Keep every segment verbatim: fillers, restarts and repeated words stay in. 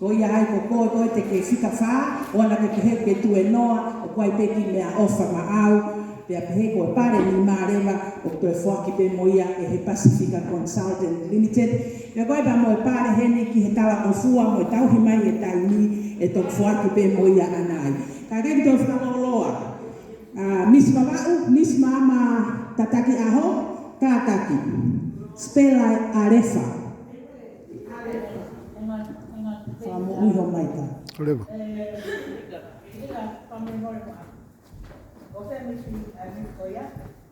Ko ia ai ko koe, ko e te ke fika fā, ʻoua naʻa ke pehē ke tuenoa, ʻoku ʻi ai pē kiʻi meʻaʻofa maʻau, pea pehē ko e pale ni māleva, ʻoku toe foaki pē mo ia ʻe he Pacifica Consultant Limited. Pea ko e pea mo e pale heni ki he talangofua mo e tauhi mai e taimi ʻe toki foaki pē mo ia ʻanai. Ka ke toe fakalōloa. ʻA, Miss Vavaʻu, Miss Maama Tataki ʻAho, Kātaki. Spela ʻa Lefa. Fakamoʻui ho maika. Leva.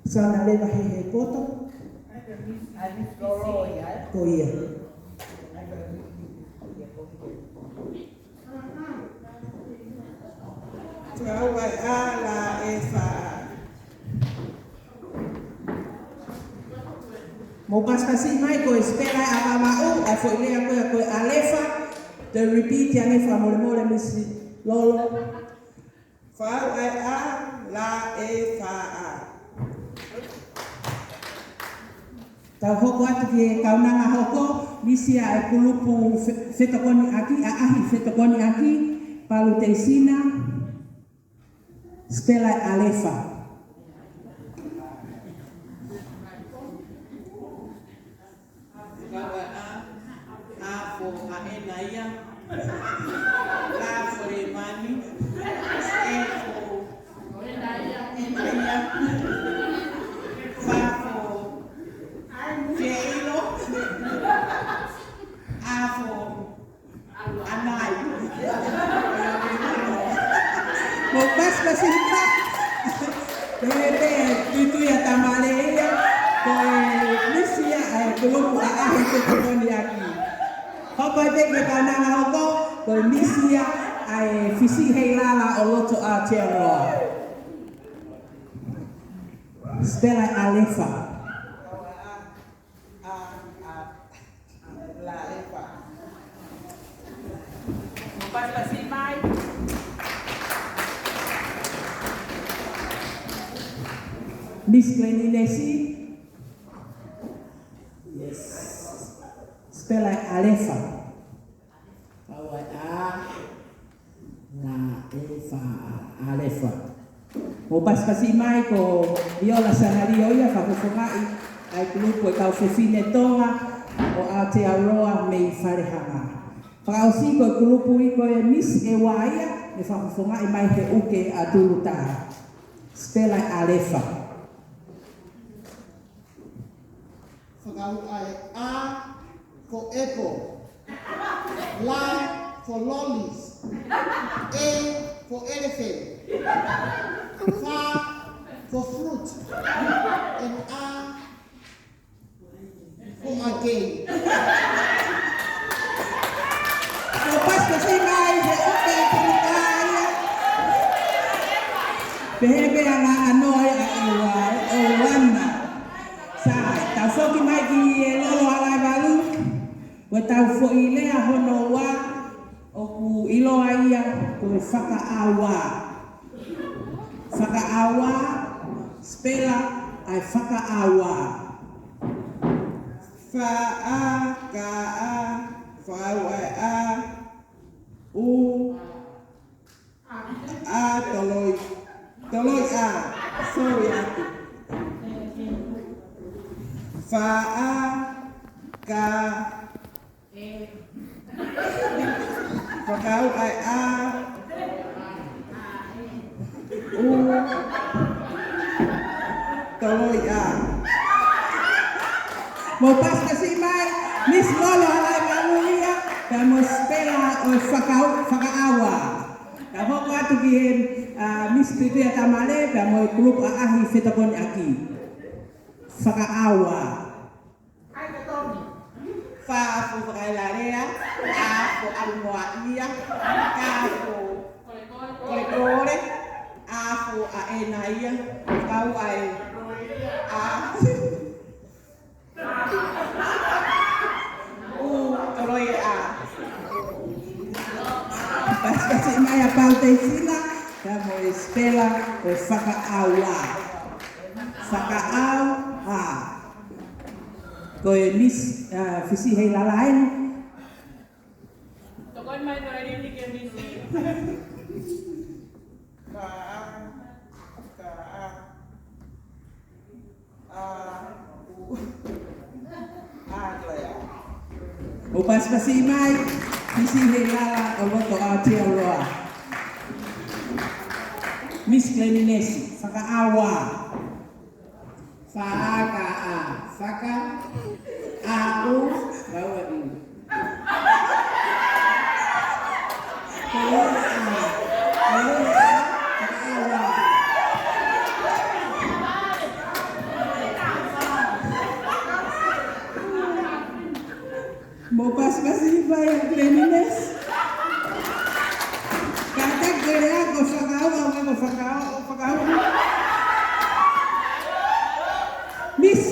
Sana Leva he he poto. Ko ia. Kau ai ʻa la e fa. Mou pasipasi mai ko e spela ʻa Vavaʻu, ʻa e foʻi lea ko e, ko e ʻa Lefa, te repeat ange fakamolemole Misi Lolo. Fau ai ʻa la e fa. Tau hoko atu ki he kaunanga hoko, Misi ʻa e kulupu fe-, fetokoniʻaki, ʻaʻahi fetokoniʻaki, Palu Teisina, spela ʻa Lefa. Fau ai ʻa, ʻa fo ʻa ena ia, ʻa fo le mani, e fo, ena ia, ena ia, fa fo, feilo, ʻa fo, ʻanai. Mou pasipasi mai. Pehē pē, tuitui ʻa Tamale ia, ko e Misi ia ʻa e kulupu ʻaʻahi fetokoniʻaki. Hoko ai pē ki he kaunanga hoko, ko e Misi ia ʻa e Fisi Heilala ʻo loto Aotearoa. Spela ʻa Lefa. ʻA, ʻa, la e fa. Mou pasipasi mai. Miss Gleninesi. Yes. Spela ʻa Lefa. Fau ai ʻa, la e fa, ʻa Lefa. Mou pasipasi mai ko Viola Sanalio ia fakafofongaʻi ʻa e kulupu e kau fefine Tonga ʻo Aotearoa mei Falehanga. Fakaʻosi ko e kulupu ʻi ko e Miss ʻEua ia, ʻe fakafofongaʻi mai he uke ʻa Tulutaha. Spela ʻa Lefa. Fakaʻuhinga ʻa e A for apple, L for lollies, E for elephant, F for fruit, and A for again. Mou pasipasi mai he uke ʻa Tulutaha ia. Pehē pē ʻa ngā nganoa ia ʻa ʻEua, ʻEua na. Sai, tau foki mai ki he Lolo Halaivalu. Ko e tau foʻi lea hono ua, ʻoku ʻiloa ia ko e fakaʻauā. Fakaʻauā, spela ʻa e fakaʻauā. Fa ʻa, ka ʻa, fau ai ʻa, u, ʻa toloi, toloi ʻa, sorry ʻaku. Fa ʻa, ka, fakaʻauā ʻa, u, toloi ʻa. Mou pasipasi mai, Miss Lolo Halaivalu ia, pea mo e spela ʻo e fakaʻau-, fakaʻauā. Tau hoko atu ki he, ʻa, Miss Tuituia Tamale, pea mo e kulupu ʻaʻahi fetokoniʻaki. Fakaʻauā. Fa ʻa fo fakaelalea, A for ʻalu noa ia, K for kolekole, A for ʻa ena ia, kau ai, A. U, toloi ʻa. Pasipasi mai ʻa Palu Teisina, ka mo e spela ʻo e fakaʻauā. Fakaʻauā. Ko e Miss, ʻa, Fisi Heilala eni. Ko e mai no e lini ke misi. Ka a, ka a, a, u, a, ko e a. ʻO pasipasi mai, Fisi Heilala ʻo loto Aotearoa. Miss Cleanliness, fakaʻauʻa. Fa a ka a, faka, a u, ka u a i. Ko e a, ko e a, fakaʻauʻa. Mou pasipasi mai ʻa Cleanliness. Kātaki ko e lea ko fakaʻauʻa, ko fakaʻauʻa, fakaʻauʻa. Miss,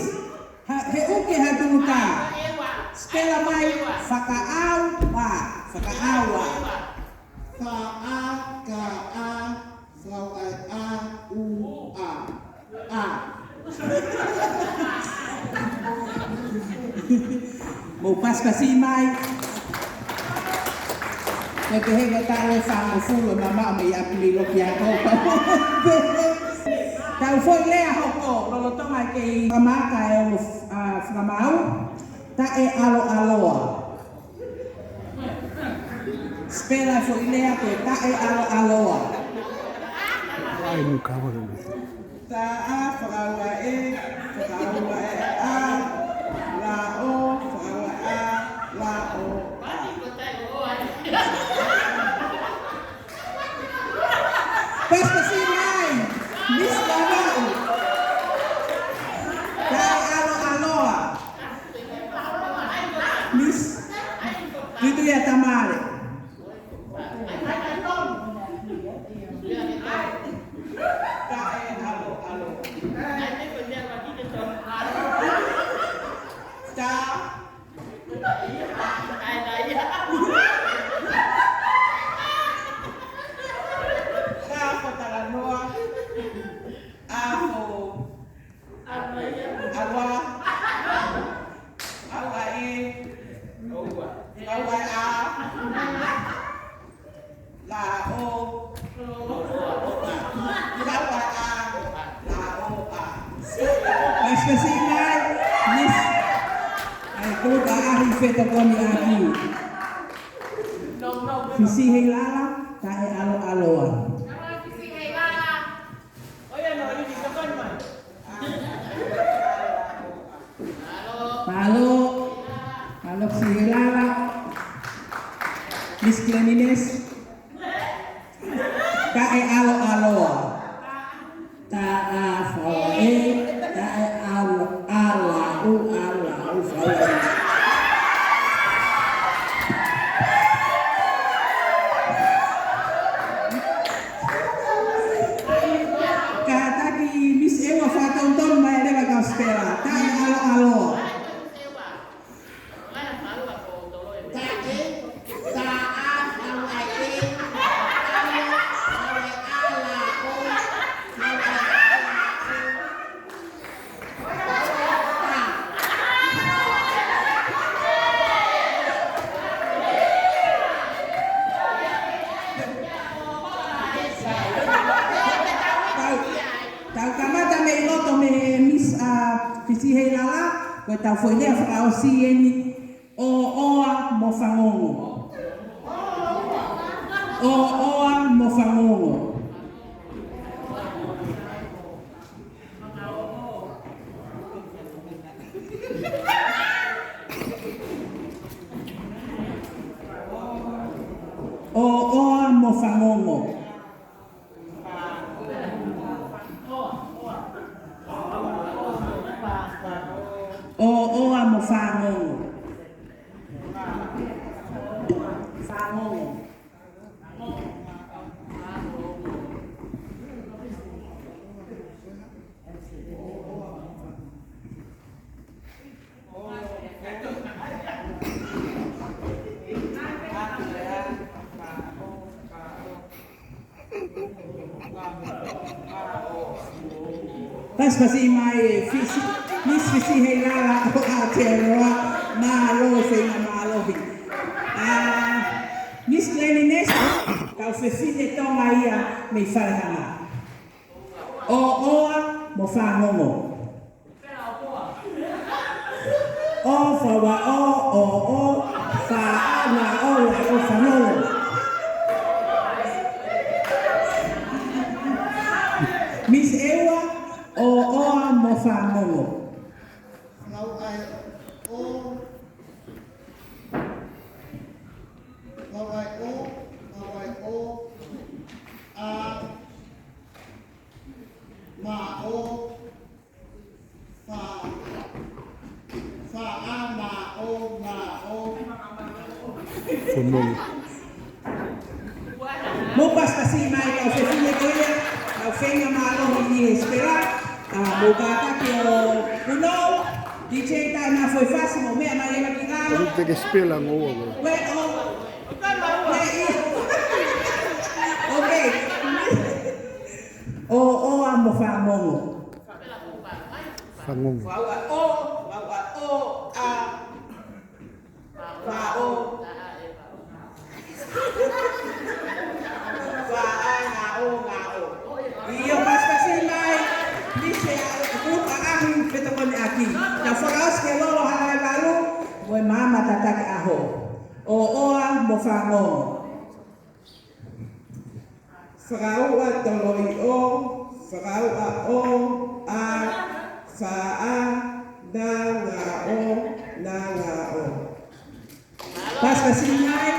ha, he uke ha tumuta. Spela mai, fakaʻauʻa, fakaʻauʻa. Fa a ka a, fakaʻauʻa e a, u a. A. Mou pasipasi mai. Ko e pehē ko e taʻu ʻe fāngofulu ʻe mamaʻo mei ʻApilili ki ʻaho. Tau foʻi lea hoko, lolotonga e kei kamata e ongo, a, fakamaau, taʻeʻaloʻaloa. Spela foʻi lea ko e taʻeʻaloʻaloa. Ai, no ka wale. Ta a, fakaʻauʻa e, fakaʻauʻa e a, la o, fakaʻauʻa e a, la o a. Pasipasi mai, Miss Vavaʻu. Taʻeʻaloʻaloa. Miss, Tuituia Tamale. Ta. Ka ko talanoa. A ko. ʻAuʻa. ʻAuʻa e. ʻAuʻa e a. La o. ʻAuʻa e a. La o a. Pasipasi mai, Miss. ʻAi, ko ka ahi fetokoniʻaki. Fisi Heilala, taʻeʻaloʻaloa. Mālō. Mālō Fisi Heilala. Miss Cleanliness. Taʻeʻaloʻaloa. Ta a fa e, taʻeʻaloʻaloa, u a la u fa e. Kātaki Miss Ewa fakatonutonu mai leva ka Spela. Taʻeʻaloʻaloa. Taʻe, ta a, ʻauʻa e, ʻauʻa e a, la o, ʻauʻa e a, la o. Tau kamata mei loto mei he Miss, a, Fisi Heilala, ko e tau foʻi lea fakaʻosi eni, ʻoʻoa mo fangongo. ʻOʻoa mo fangongo. ʻOʻoa mo fangongo. ʻOʻoa mo fangongo. Fangongo. Pasipasi mai e Fisi, Miss Fisi Heilala ʻo Aotearoa, mālō e feinga mālohi. ʻA, ʻOfefine Tonga ia mei Falehanga. ʻOʻoa mo Fangongo. ʻO, fauʻa ʻo, ʻoʻo, faʻa, ngaʻo, ngaʻo, Fangongo. Miss ʻEua, ʻoʻoa mo Fangongo. Fauʻa ʻo, fauʻa ʻo, fauʻa ʻo, a, ma ʻo, fa, faʻa, ma ʻo, ma ʻo. Fangongo. Mou pasipasi mai, kau fefine ko ia, kau feinga mālohi ʻi he sipela, ʻa, mou kātaki ʻo punou, D J tai na foʻi fasi mo meʻa mai ʻena ki lalo. Olu te ke sipela ngoa ko. Uē ʻo. Uē ʻi. Okay. ʻOʻoa mo Fangongo. Fangongo. Fauʻa ʻo, fauʻa ʻo, a. Faʻo. Faʻa, ngaʻo, ngaʻo. ʻIo, pasipasi mai. Miss ʻEua, ʻahu, petokoneʻaki. Naʻa fakaʻosi ke lolo hala e valu, mo e maama tataki ʻaho. ʻOʻoa mo Fangongo. Fauʻa toloi ʻo, fauʻa ʻo, a, faʻa, na, ngaʻo, na, ngaʻo. Pasipasi mai,